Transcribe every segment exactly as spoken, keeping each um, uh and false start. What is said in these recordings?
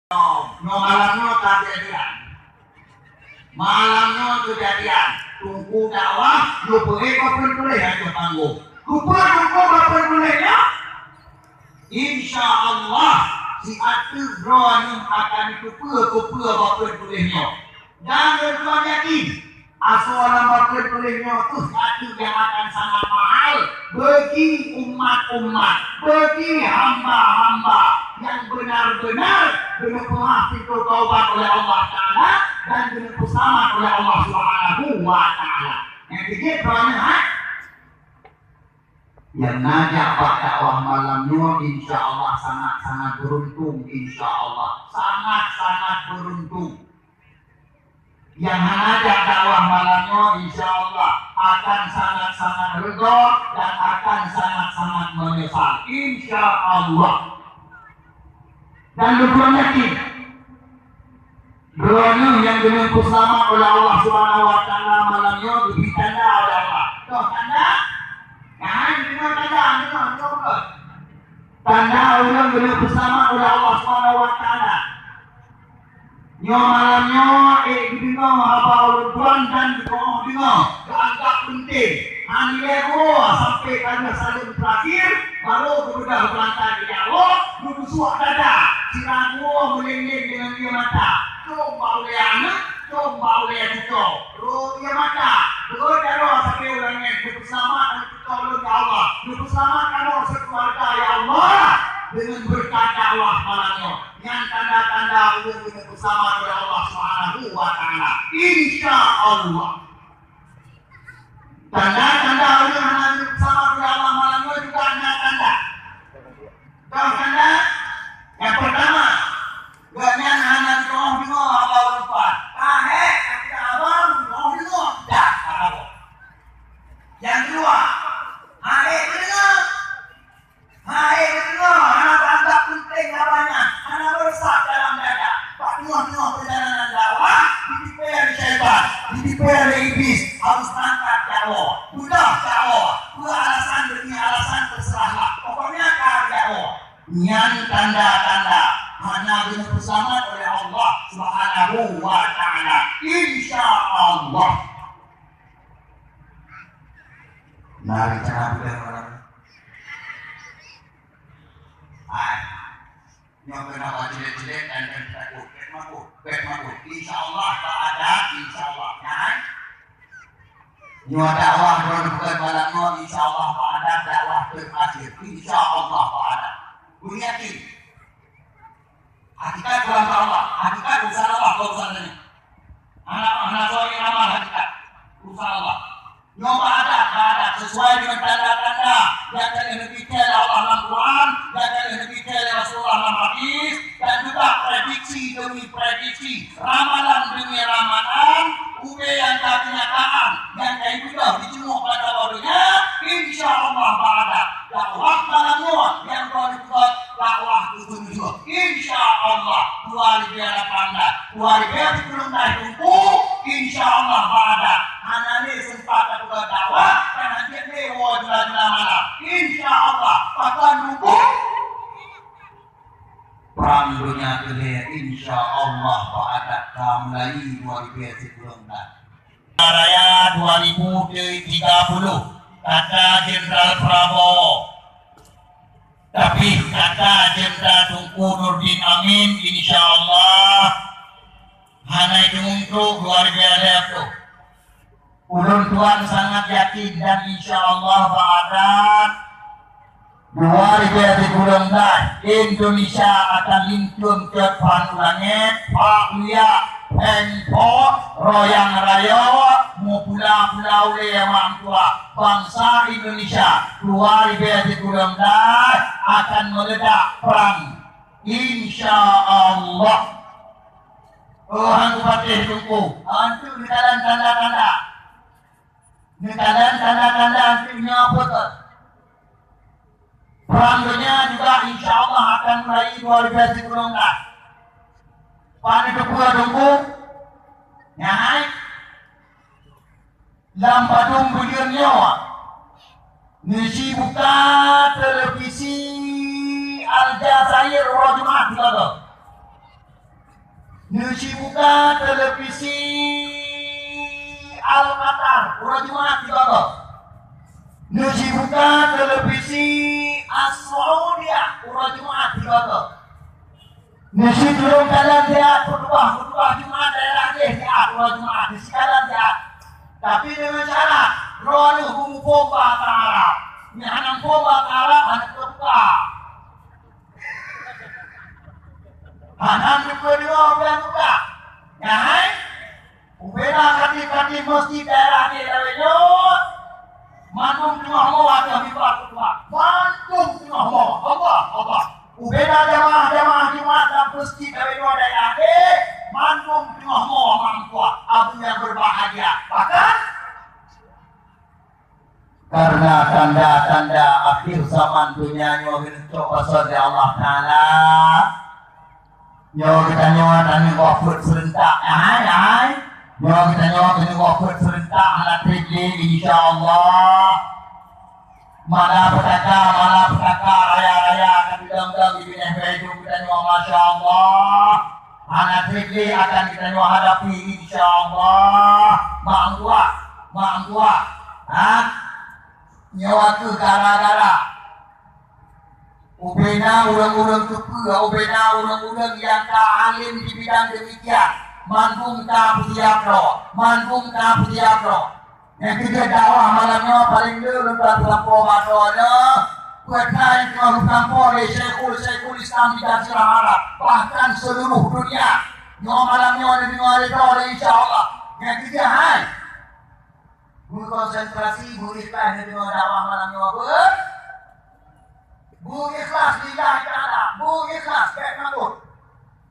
Nyoe malam nyoe kejadian. Malam nyoe kejadian. Teungku dakwah, geupeuék bak peue tuléh ateueh panggong. Geupeuék teungku bak peue tuléh nyoe. Insya Allah, siat teuk droeneuh akan geupeuék bak peue tuléh nyoe. Dan droeneuh yakin, asoe lam bak peue tuléh nyoe teuh siat teuk nyang akan sangat mahal bagi umat-umat, bagi hamba-hamba nyang benar-benar geuneupeuhah pintoe taubat oleh Allah Taala dan geuneupeuseulamat oleh Allah Subhanahu wa Taala. Nyang keujeuet droeneuh, ha? Nyang na jak bak dakwah malam nyoe, insya Allah sangat-sangat beruntung, insya Allah sangat-sangat beruntung. Nyang hana jak dakwah malam nyoe, insya Allah akan sangat-sangat reugoe dan akan sangat-sangat menyesal, insya Allah. Dan lôn yakin, droeneuh nyang geuneupeuseulamat oleh Allah Subhanahu wa Taala malam nyoe geubri tanda oleh Allah. Toh tanda? Nah, deungoe tanda, deungoe, deungoe beutôi. Tanda ureueng geuneupeuseulamat oleh Allah Subhanahu wa Taala. Nyoe malam nyoe, ék geudeungoe haba ulôn tuan dan geutu'oh deungoe, geuanggab peunteng. Hana ilée uroe sampoe ka lheueh saleuem teurakhir, barô geubeudôh beurangkat, ya Allah, geubeusuak dada, sira geuwoe meulén-lén deungon ie mata. Cong bak ulée aneuk, cong bak ulée cucoe. Rhot ie mata, rhot jaroe sabe ureueng nyan geupeuseulamat dan geutu'oh lôn, ya Allah. Geupeuseulamat kamoe seukeuluwarga, ya Allah, deungon beureukat dakwah malam nyoe. Nyan tanda-tanda ureueng geuneupeuseulamat oleh Allah Subhanahu wa Taala. Insya Allah. Tanda-tanda ureueng hana geuneupeuseulamat oleh Allah malam nyoe juga na tanda. Toh tanda? Nyang peurtama, gobnyan hana geutu'oh deungoe haba ulôn tuan. Ka hék, ka teuka haba, geutu'oh deungoe, dah, ka haba. Nyang keudua, hana geudeungoe. Hai, deungoe, hana teuanggab peunteng haba nyan, hana meureusah dalam dada. Bak teungoh-teungoh peujalanan dakwah, jitipée lé syaitan, jitipée lé Iblih, harôh angkat dakwah, beudôh dakwah, peue alasan demi alasan teuseurahlah. Pokoknya ka dakwah. Nyan tanda-tanda hana geuneupeuseulamat oleh Allah Subhanahu wa Taala. Insya Allah. Nah, rencana bulan malam. Hai. Nyoe keunoe bak jilét-jilét dan keu takot. Bèk makot, bèk makot. Insya Allah, bak adat, insya Allah. Nyan. Nyoe dakwah droeneuh bukan malam nyoe, insya Allah, bak adat dakwah teuakhir. Insya Allah, bak adat. Ulôn yakin. Hakikat urusan Allah, hakikat urusan Allah, bukan urusan dunia. Hana, hana soe nyang ramal hakikat. Urusan Allah. Nyoe bak adat, bak adat, sesuai dengan tanda-tanda nyang ka lheueh neupiké lé Allah lam Quran, nyang ka lheueh neupiké lé Rasulullah lam hadis, dan juga prediksi demi prediksi, ramalan demi ramalan, ubé nyang ka keunyataan, nyang ka ibeudôh jicungoh bak saboh donya, insya Allah bak adat. Dakwah malam nyoe nyang ka lheueh dakwah tujuh-tujuh. Insya Allah, dua ribu lapan belas, dua ribu tujuh belas Teungku, insya Allah bak adat. Hana lé seumpat tapeugah dakwah, kan hanjeuet lé woe jula-jula malam. Insya Allah, pakon Teungku? Perang Dunia Keulhèe, insya Allah bak adat ka mulai dua ribu tujuh belas. Raya dua ribu tiga puluh, kata Jenderal Prabowo. Tapi kata Jenderal Teungku Nurdin Amin, insya Allah hana jimeutrok dua ribu dua puluh. Ulôn tuan sangat yakin dan insya Allah bak adat dua ribu tiga puluh Indonesia akan lintung cot phan u langét, bak uyak, pèng, po, royang rayeuk, meupula-pula ulèe mak meutuah. Bangsa Indonesia dua ribu tiga puluh akan meuledak perang. Insya Allah. Oh, han kupatéh Teungku, antu neukalon tanda-tanda. Neukalon tanda-tanda antu nyoe peue? Perang dunia juga insya Allah akan mulai dua ribu sembilan belas. Pane teupeue Teungku? Nyan hai. Lam padum buleuen nyoe, neusibuka televisi Aljazair uroe Jumat sigoe. Neusibuka televisi Al-Qatar uroe Jumat tiba goe. Neusibuka televisi As-Saudiyah uroe Jumat tiba goe. Neusitulông kalon siat khutubah, khutubah Jumat daerah jih siat uroe Jumat, neusikalan siat. Tapi deungon syarat, droeneuh beumuphom bahasa Arab. Nyang hana muphom bahasa Arab, hana teubuka. Hana teupeudeuh ureueng buka. Nyan hai, ubena khatib-khatib masjid daerah di lawét nyoe, mandum teungoh mo ateueh mimbar khutbah. Mandum teungoh mo. Allah, Allah. Ubena jamaah-jamaah Jumat lam masjid lawét nyoe daerah di, mandum teungoh mo mak meutuah. Abu nyang berbahagia. Bahkan, Karena tanda-tanda akhir zaman dunia nyoe geuneuk cok pasoe lé Allah Taala. Nyoe geutanyoe tanyoe wafeuet seurentak, hai, hai. Nyoe geutanyoe tanyoe wafeuet seurentak hana treb lé, insya Allah. Malapetaka, malapetaka, raya-raya akan didong-dong di binéh beuréh geutanyoe, masya Allah. Hana treb lé akan geutanyoe hadapi, insya Allah. Mak meutuah, mak meutuah. Ha? Nyoe kheueh gara-gara ubena ureueng-ureueng teupeue, ubena ureueng-ureueng nyang ka alim di bidang demikian, mandum ka peusiab droe, mandum ka peusiab droe. Nyang keujeuet dakwah malam nyoe paleng le lôn ka teusampoe bak droeneuh, peue nyang teungoh lôn sampoe lé Syekhul, Syekhul Islam di Jazirah Arab, bahkan seluruh dunia. Nyoe malam nyoe neudeungoe lé droe, insya Allah. Nyang keujeuet hai. Beukonsentrasi, beuikhlas neudeungoe dakwah malam nyoe, beu-, beuikhlas lillahi ta'ala, beuikhlas, bék takot.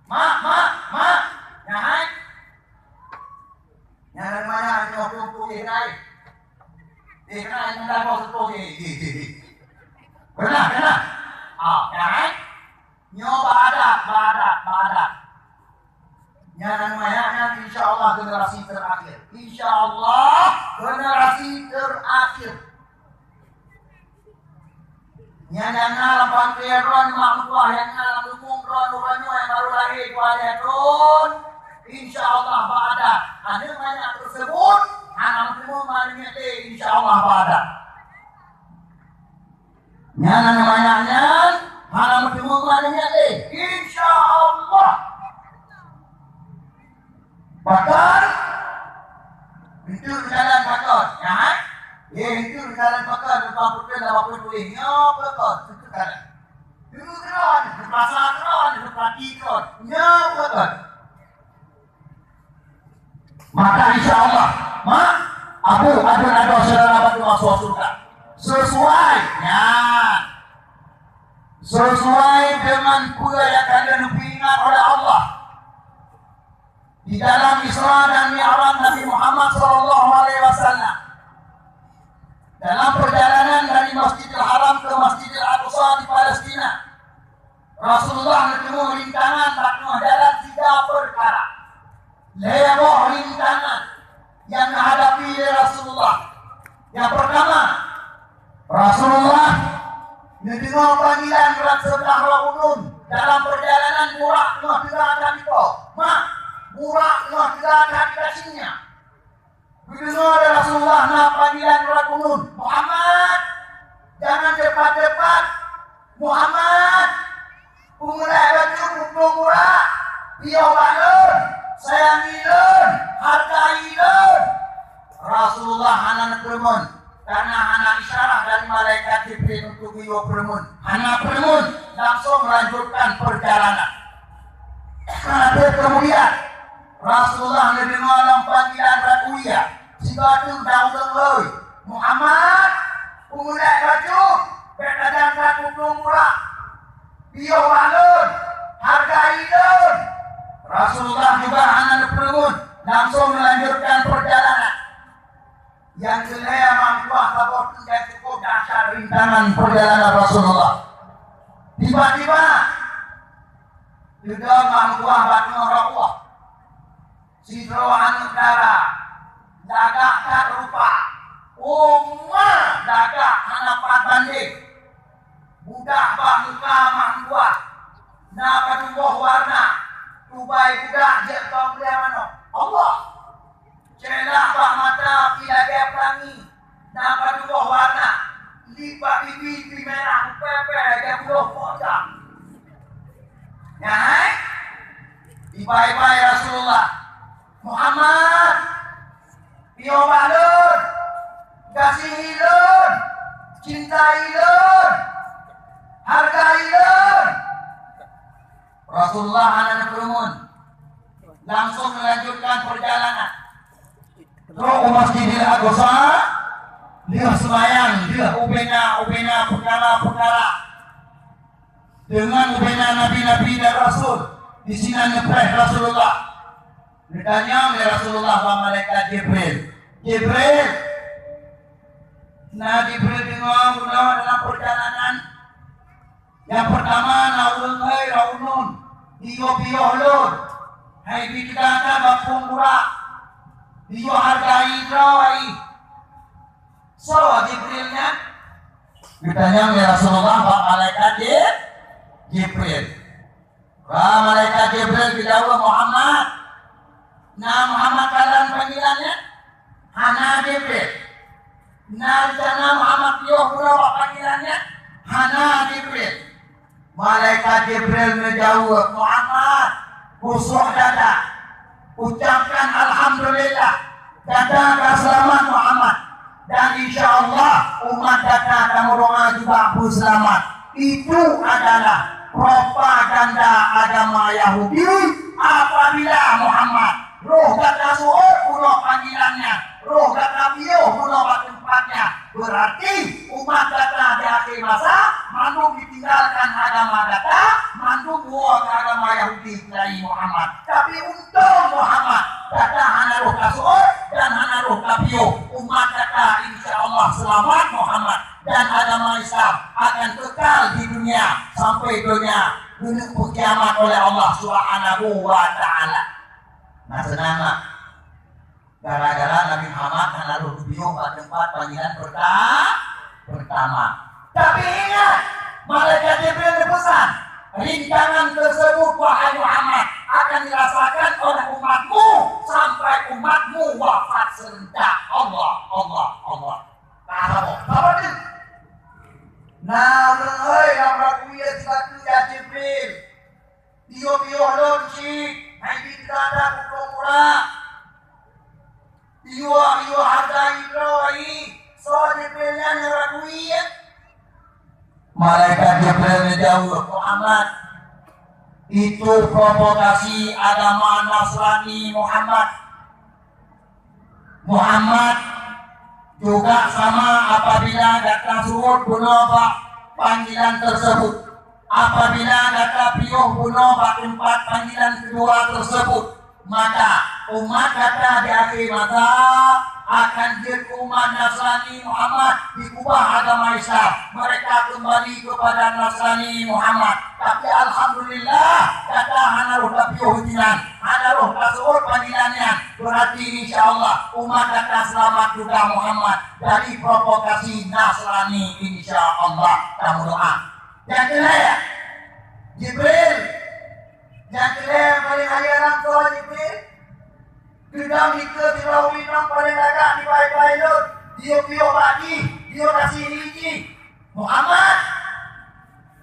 Mak, mak, mak, nyan hai. Nyan hai, nyan hai, nyan hai, nyan hai, nyan hai, nyan hai. Beuna, beuna. Ah, nyan hai. Nyoe bak adat, bak adat, bak adat. Nyan aneuk manyak nyan, insya Allah, generasi terakhir. Insya Allah, generasi terakhir. Nyan nyang na lam pangkée droe, mak meutuah nyang na lam lubong droe, uroe nyoe nyang baru lahé dua lhée thon. Insya Allah, bak adat. Aneuk manyak tersebut hana meuteumé manusia lé, insya Allah, bak adat. Nyan aneuk manyak nyan hana meuteumé manusia lé, insya Allah. Bahkan, enteuk jalan pakon, nyan, eh, enteuk jalan pakon, leupah putôh lam apui tuléh, nyoe pakon, enteuk jalan. Dulu keudroe, leupah sa keudroe, leupah pati keudroe, nyoe pakon. Maka insya Allah, mak, abu, adun adoe syedara bandum masuk surga. Sesuai, nyan. Sesuai dengan peue nyang ka lheueh neupeuingat oleh Allah. Di dalam Isra dan Mi'raj Nabi Muhammad sallallahu alaihi wasallam, dalam perjalanan dari Masjidil Haram ke Masjidil Aqsa di Palestina, Rasulullah neuteumeung rintangan bak teungoh jalan tiga peukara. Lhée boh rintangan nyang geuhadapi lé Rasulullah. Nyang peurtama, Rasulullah neudeungoe panggilan rot seublah roh ulôn dalam peurjalanan, Burak teungoh teuga that dipo. Mak, Burak teungoh teuga that di gasien nyan. Geudeungoe lé Rasulullah na panggilan rot ulôn, "Muhammad, jangan cepat-cepat! Muhammad, peumulai bacut muplong Burak, piôh bak lôn, sayangi lôn, hargai lôn!" Rasulullah hana neupeureumeun, karena hana isyarah dari malaikat Jibril untuk geuyue peureumeun. Hana peureumeun, langsung melanjutkan perjalanan. Karena kemudian, Rasulullah neudeungoe lom panggilan rot uya, sigoe teuk dan ureueng lôn, "Muhammad, peumulai bacut, bék tajang that muplong Burak, piôh bak lôn, hargai lôn!" Rasulullah juga hana neupeureumeun, langsung melanjutkan perjalanan. Nyang keulhée, mak meutuah, saboh teuk nyang cukup dahsyat rintangan perjalanan Rasulullah. Tiba-tiba, teudong mak meutuah bak teungoh rot ueh. Sidroe aneuk dara, lagak that rupa, oma lagak hana pat bandeng. Budak bak muka mak meutuah, na padum boh warna, Tubai budak jeuet keu peuleueh manok. Allah. Ceulah bak mata pih lagèe peulangi, na padum boh warna, lipat pipi pih mirah, pèpè lagèe buloh poh jam. Nyan hai, ibai-ibai Rasulullah, "Muhammad, piôh bak lôn, kasihi lôn, cintai lôn, hargai lôn." Rasulullah hana neupeureumeun, langsung melanjutkan perjalanan. Trok u Masjidil Aqsa, lheueh seumayang, lheueh ubena-ubena peukara-peukara deungon ubena nabi-nabi dan rasul, disinan neupreh Rasulullah. Neutanyong lé Rasulullah bak malaikat Jibril, "Jibril, na Jibril deungoe bunoe dalam perjalanan? Nyang peurtama na ureueng hei raunun, piôh-piôh lôn, hai bi teuka-ka bak phôn burak, piôh hargai droe." Soe Jibril nyan? Geutanyong lé Rasulullah bak malaikat Jib-, Jibril. Wah, malaikat Jibril geujaweueb, "Muhammad." "Na Muhammad kalon panggilan nyan?" "Hana, Jibril." "Na rencana Muhammad piôh bunoe bak panggilan nyan?" "Hana, Jibril." Malaikat Jibril neujaweueb, "Muhammad, beusoh dada, ucapkan alhamdulillah, gata ka seulamat, Muhammad. Dan insya Allah umat gata tameudoa juga beuseulamat." Itu adalah propaganda agama Yahudi. Apabila Muhammad, roh gata seuôt bunoe panggilan nyan, roh gata piôh bunoe bak teumpat nyan, berarti umat gata di akhé masa mandum ditinggalkan agama gata, mandum woe keu agama Yahudi selain Muhammad. Tapi untông Muhammad, gata hana roh ka seuôt dan hana roh ka piôh. Umat gata insya Allah seulamat, Muhammad, dan agama Islam akan kekal di dunia sampai dunia geuneuk peukiamat oleh Allah Subhanahu wa Ta'ala. Nah, seunang lah. Gara-gara Nabi Muhammad hana roh geupiôh bak teumpat panggilan perta-, pertama. Tapi ingat, malaikat Jibril neupeusan, rintangan tersebut, wahai Muhammad, akan dirasakan oleh umatmu sampai umatmu wafat serentak. Allah, Allah, Allah. Nah, saboh. Saboh tu. Nah, ureueng oi, nyang ragu ya sibatu ya Jibril. Piôh-piôh lôn cit, hai bi teuka-ka bak phôn burak. Piôh-piôh hargai droe. Soe Jibril nyan nyang ragu ya? Malaikat Jibril neujaweueb, "Muhammad, itu provokasi agama Nasrani, Muhammad. Muhammad, juga sama apabila gata seuôt bunoe bak panggilan tersebut. Apabila gata piôh bunoe bak teumpat panggilan kedua tersebut, maka umat gata di akhé masa akan jeuet keu umat Nasrani Muhammad, dikubah agama Islam. Mereka kembali kepada Nasrani Muhammad. Tapi alhamdulillah, gata hana roh tapiôh sinan, hana roh taseuôt panggilan nyan. Berarti insya Allah umat gata seulamat juga Muhammad dari provokasi Nasrani, insya Allah." Tameudoa. Nyang keulhèe, Jibril. Nyang keulhèe paléng hayeue lam soe Jibril? Geudong dikeue sidroe ureueng inong paléng lagak dibai-bai lôn, diyue piôh bak jih, diyue kasihi jih. Muhammad,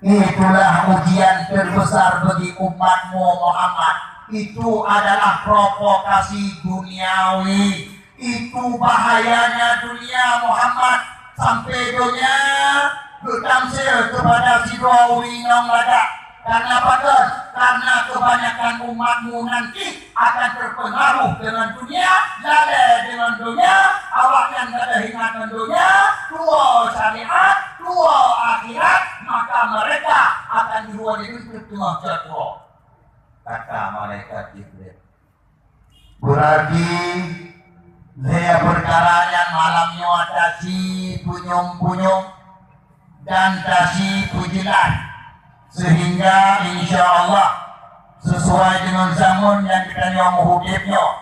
itulah ujian terbesar bagi umatmu, Muhammad. Itu adalah provokasi duniawi. Itu bahayanya dunia, Muhammad. Sampai donya geutamsil kepada sidroe ureueng inong lagak. Karena pakon? Karena kebanyakan umatmu nanti akan terpengaruh dengan dunia, lalè dengan dunia, awaknyan gadôh ingat ngon dunia, tuwoe syariat, tuwoe akhirat, maka mereka akan dihue di teungoh-teungoh cot woe, kata malaikat Jibril. Berarti lhèe peukara nyan malam nyoe taci punyueng-punyueng dan taci peujeulaih, sehingga insya Allah sesuai dengan zaman nyang geutanyoe meuhudép nyoe,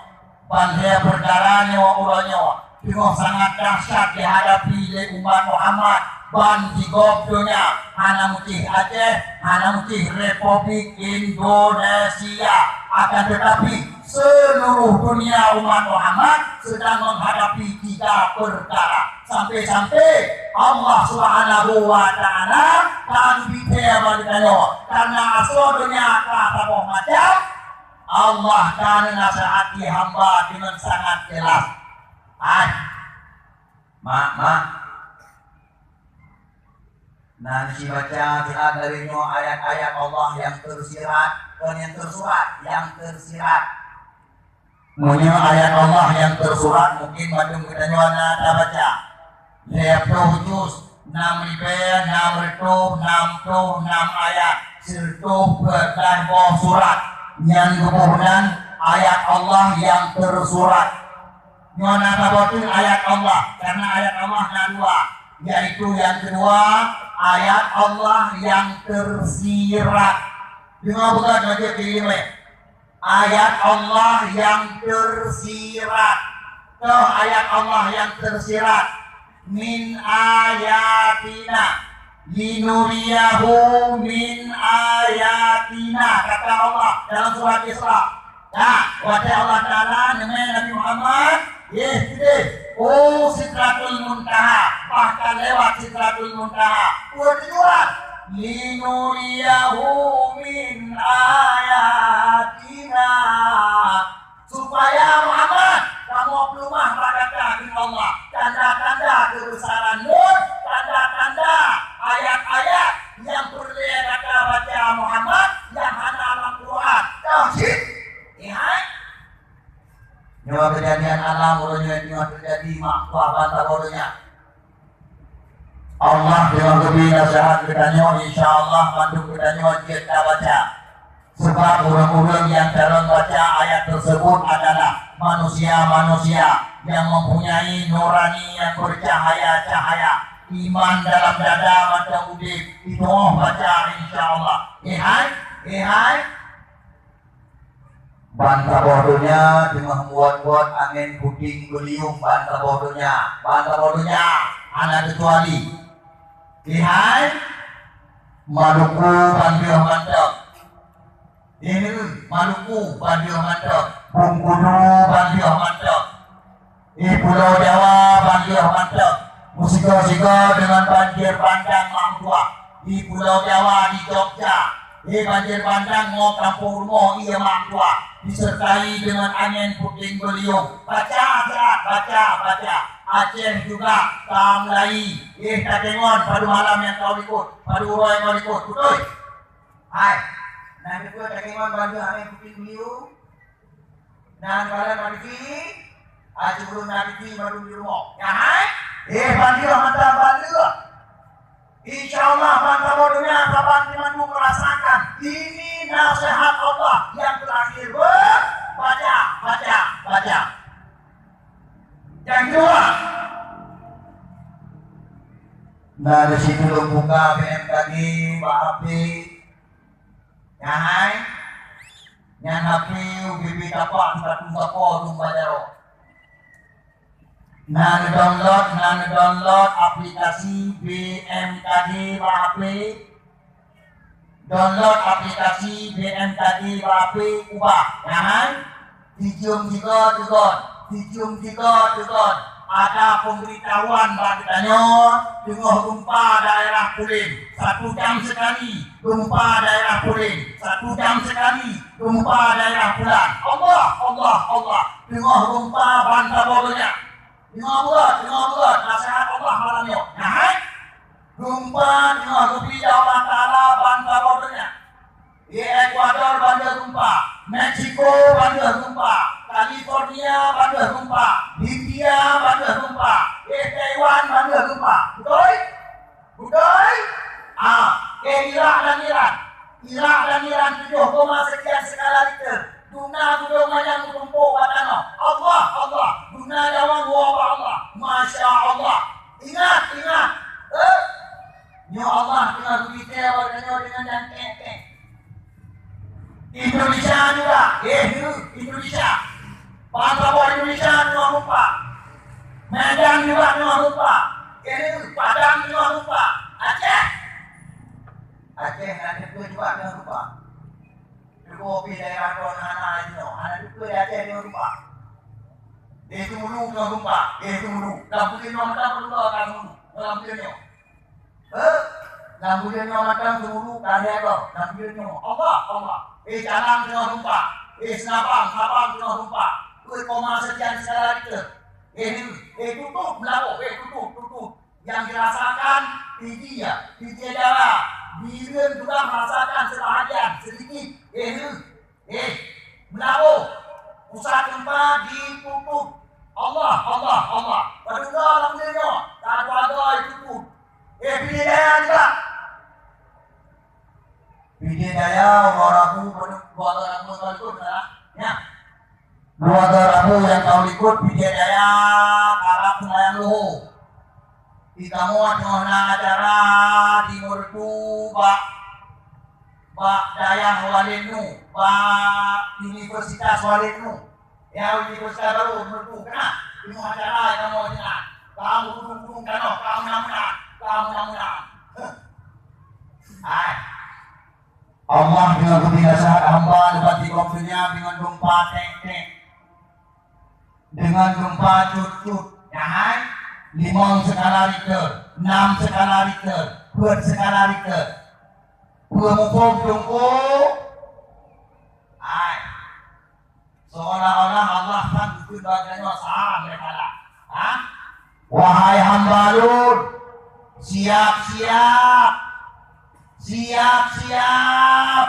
ban lhèe peukara nyoe uroe nyoe teungoh sangat dahsyat dihadapi lé umat Muhammad ban di gob donya, hana meucih Aceh, hana meucih Republik Indonesia. Akan tetapi, seluruh dunia umat Muhammad sedang menghadapi tiga perkara. Sampai-sampai Allah Subhanahu wa Ta'ala ka geubitée bak geutanyoe. Karena asoe donya ka saboh macam, Allah ka neunasihati hamba dengan sangat jelas. Hai, mak, mak. Nah, neusibaca siat dari nyoe ayat-ayat Allah nyang tersirat, kon nyang tersurat, nyang tersirat. Meunyoe ayat Allah nyang tersurat, mungkin mandum geutanyoe na tabaca. Lhèe ploh juz, nam ribèe nam reutôh nam ploh nam ayat, sireutôh peuet blah boh surat. Nyan geuboh nan ayat Allah nyang tersurat. Nyoe na saboh teuk ayat Allah, karena ayat Allah na dua, yaitu yang kedua, ayat Allah yang tersirat. Deungoe beugöt lagèe ileumèe. Ayat Allah yang tersirat. Toh ayat Allah yang tersirat. Min ayatina linuriyahu min ayatina, kata Allah dalam surat Isra. Nah, watèe Allah Ta'ala neumè Nabi Muhammad, eh, keudeh, u Sidratul Muntaha, bahkan lewat Sidratul Muntaha. Peue tujuan? Linuriyahu min ayatina. Supaya Muhammad kamoe peuleumah bak gata kheun Allah, tanda-tanda keubesaran Lôn, tanda-tanda ayat-ayat nyang peureulèe gata baca Muhammad nyang hana lam Quran. Tauhid. Lihat. Nyoe keujadian alam uroe nyoe teungoh teujadi mak kuah ban saboh donya. Allah teungoh geubri naseuhat geutanyoe, insya Allah mandum geutanyoe jeuet tabaca. Sebab ureueng-ureueng nyang calon baca ayat tersebut adalah manusia-manusia yang mempunyai nurani yang bercahaya-cahaya, iman dalam dada mantong udeb, jitu'oh baca insya Allah. Eh hai, eh hai. Ban saboh donya teungoh muwot-muwot angén puting beuliueng ban saboh donya, ban saboh donya hana teucuali. Kihai, Maluku ban lheueh mantong. Ini Maluku ban lheueh mantong. Bengkulu ban lheueh mantong. Di Pulo Jawa ban lheueh mantong, meusigoe-sigoe deungon banjir bandang mak meutuah. Di Pulo Jawa, di Jogja, di banjir bandang ngon kampung rumoh ié mak meutuah, disertai deungon angén puting beuliueng. Baca siat, baca, baca. Aceh juga ka mulai. Eh, tadeungon padum malam nyang ka likot, padum uroe nyang ka likot. Beutôi? Hai, na teupeue tadeungon ban lheueh angén puting beuliueng? Nyan kalon na TV, ah, sibuleuen na TV mandum di rumoh. Nyan hai? Eh, ban lheueh mantong ban lheueh. Insya Allah ban saboh donya saban dimandum merasakan. Ini nasihat Allah yang terakhir. Beuh, baca, baca, baca. Yang kedua, na di situ lôn buka BMKG bak HP. Nyan hai, nyan HP ubé-bé tapak satu sapo dum bajaroe. Na neudownload, na neudownload aplikasi BMKG bak HP. Download aplikasi BMKG bak HP, ubah. Nyan hai. Sijeuem sigoe teugon, sijeuem sigoe teugon. Ada pemberitahuan bak geutanyoe, teungoh gempa daerah Pulen, satu jam sekali gempa daerah Pulen, satu jam sekali gempa daerah Pulan. Allah, Allah, Allah. Teungoh gempa ban saboh donya. Teungoh buet, teungoh buet nasihat Allah malam nyoe. Nyan hai. Gempa teungoh geubri lé Allah Taala ban saboh donya. Di Ekuador ban lheueh gempa, Meksiko ban lheueh gempa, California ban lheueh gempa, Hindia ban lheueh gempa, eh, Taiwan ban lheueh gempa. Beutôi? Beutôi? Ah, eh, Irak dan Iran. Irak dan Iran tujoh koma sekian skala Richter. Dum na gudong manyang meutumpôk bak tanoh. Allah, Allah. Dum na nyawöng woe bak Allah. Masya Allah. Ingat, ingat. Eh? Nyoe Allah teungoh geupike bak geutanyoe deungon nyang kèk-kèk. Indonesia juga, eh, Indonesia. Ban saboh Indonesia teungoh gempa. Medan juga teungoh gempa. Eh, Padang teungoh gempa. Aceh. Aceh, Aceh juga teungoh gempa. Kopi daerah kon hana inoe, hana dikeue di Aceh nyoe rupa. Di Teumulu nyoe rupa, di Teumulu. Lam buleuen nyoe mantong peurupa ka Teumulu, lam buleuen nyoe. Eh, lam buleuen nyoe mantong Teumulu ka lhèe goe, lam buleuen nyoe. Allah, Allah. Eh, Calang teungoh rupa. Eh, Seunabang, Sabang teungoh rupa. Dua koma sekian skala Richter. Eh, eh, tutup Meulaboh, eh, tutup, tutup. Nyang dirasakan Pidie, Pidie Jaya. Bireuen juga merasakan sebahagian, sedikit. Eh, eh, Meulaboh. Pusat gempa ditutup. Allah, Allah, Allah. Padahai lam dunia, tak ada itu pun. Eh, Pidie Jaya juga. Pidie Jaya, Luadaya Rabu, Luadaya Rabu, Luadaya Rabu, ya. Luadaya Rabu nyang ka likot Pidie Jaya, karab seumayang luhô. Di kamoe teungoh na acara di Meureudu bak, bak dayah Walenu, bak Universitas Walenu. Ya, Universitas Baru Meureudu, keunan. Teungoh acara di kamoe sinan. Kamoe ureueng-ureueng tanoh, kamoe meunan-meunan, kamoe meunan-meunan. Heh. Hai. Allah deungon geubi nasihat hamba leubeh di gob donya deungon gempa tek-tek. Deungon gempa cut-cut. Nyan hai, limong skala Richter, nam skala Richter, peuet skala Richter. Peue muphom teungku? Hai. Seolah-olah Allah kan geukheun bak geutanyoe salah lé salah. Ha? Wahai hamba lôn, siap-siap! Siap-siap!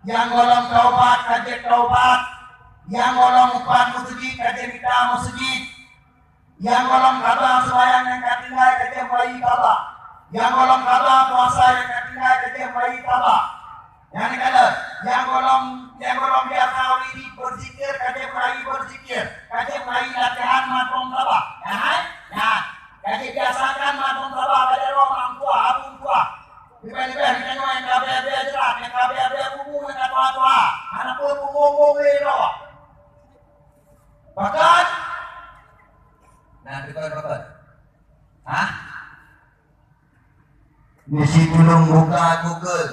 Nyang gohlom taubat, ka jeuet taubat. Nyang gohlom meupat meuseujid, ka jeuet mita meuseujid. Nyang gohlom kaba seumayang nyang ka tinggai, ka jeuet bayi kaba. Nyang gohlom kaba puasa nyang ka tinggai, ka jeuet bayi kaba. Nyan ka lheueh, nyang gohlom, nyang gohlom biasa wirid beuzikir, ka jeuet bayi beuzikir, ka jeuet bayi latihan mantong kaba. Nyan hai? Nyan. Ka jeuet biasakan mantong kaba, ka jeuet rhom mantong, abu mantong. Leubeh-leubeh geutanyoe nyang ka bèe-bèe jrat, nyang ka bèe-bèe bubu, nyang ka tuha-tuha. Hana peue peue-peue lé droe. Pakat? Nah, bukan pakat. Hah? Meusi tulông buka Google.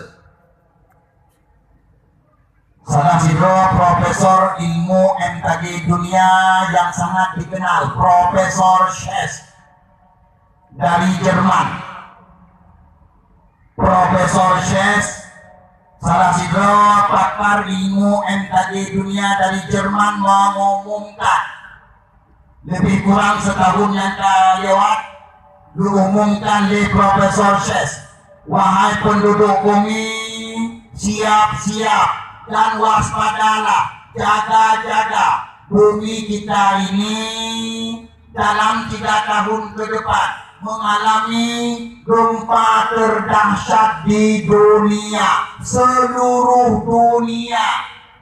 Salah sidroe profesor ilmu M K G dunia yang sangat dikenal, Profesor Chess dari Jerman. Profesor Chess, salah sidroe pakar ilmu M K G dunia dari Jerman, mengumumkan leubeh kurang setahun nyang ka lewat, diumumkan lé Profesor Chess, "Wahai penduduk bumi, siap-siap dan waspadalah, jaga-jaga. Bumi kita ini dalam tiga tahun ke depan mengalami gempa terdahsyat di dunia, seluruh dunia."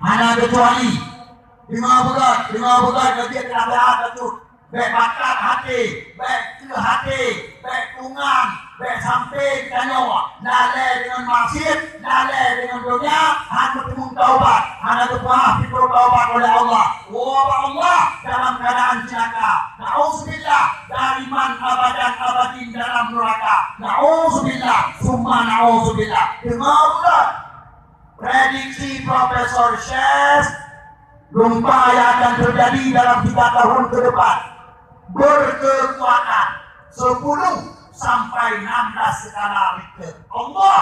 Hana kecuali. Deungoe beugöt, deungoe beugöt, lagèe keunasehat bacut. Bèk pakat até, bèk kreueh até, bèk tungang, bèk sampai geutanyoe lalè deungon maksiet, lalè deungon donya, han meuteumé taubat, hana geupeugah pintoe taubat oleh Allah. Woe bak Allah dalam keuadaan cilaka. Na'udzubillah, daiman abadan abadin dalam neuraka. Na'udzubillah, summa na'udzubillah. Deungoe beugöt. Prediksi Profesor Chess, gempa yang akan terjadi dalam tiga tahun ke depan berkekuatan sepuluh sampai enam belas skala Richter. Allah